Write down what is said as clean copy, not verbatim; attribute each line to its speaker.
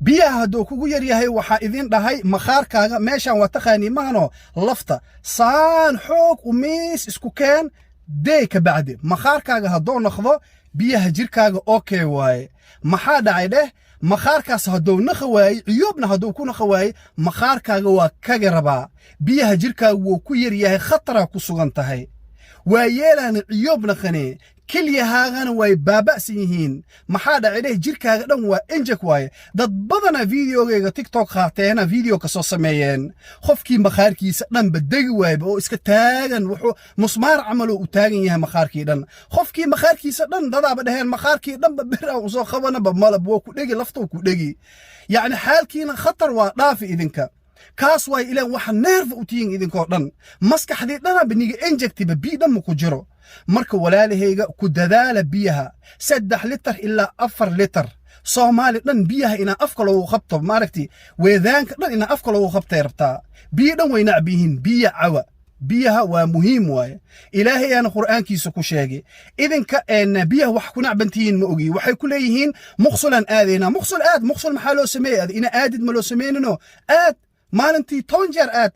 Speaker 1: Biyaha hadduu kugu yar yahay, waxaa idin dhahay, makhaarkaaga meeshaan waa taqaanii mahano, lafta saan xoog umiis isku keen dee. Ka bacdi makhaarkaaga hadduu noqdo, biyaha jirkaaga okay waaye. Maxaa dhacay dheh? Makhaarkaas hadduu naqa waayey, ciyoobna hadduu ku naqa waayey, makhaarkaaga waa kaga rabaa. Biyaha jirkaaga wuu ku yar yahay, khataraa ku sugan tahay. Waa yeelaana ciyoob naqanee, kelyahaagana way baaba'san yihiin. Maxaa dhacay dheh? Jirkaaga dhan waa enjek waaye. Dad badana videogayga TikTok qaateena, video ka soo sameeyeen. Qofkii makhaarkiisa dhanba degi waayba oo iska taagan, wuxuu musmaar camaloo u taagan yahay makhaarkii dhan. Qofkii makhaarkiisa dhan, dadaaba dheheen makhaarkii dhanba bir aan usoo qabanaba, malab waa ku dhegi, laftuu ku dhegi. Yacni xaalkiina khatar waa dhaafi idinka. Kaas waay ilaan waxa neerfa u tihiin idinkoo dhan. Maskaxdii dhanaba niga enjegtiba, bii dhan ma ku jiro. Marka walaalahayga, ku dadaala biyaha, 3 litar ilaa 4 litar. Soomaali dhan biyaha inaa afka loogu qabto, maaragti, weedaanka dhan inaa afka loogu qabtay rabtaa. Biyo dhan way nacab yihiin. Biyo cawa, biyaha waa muhiim waaye. Ilaahay aana Qur'aankiisa ku sheegay. Idinka biyaha wax ku nacbantihiin ma ogi. Waxay ku leeyihiin muqsulaan aadaynaa. Muqsul aad, muqsul maxaa loo sameeyey? Ina aadid ma loo sameynino. Aad maalintii 10 jeer aad.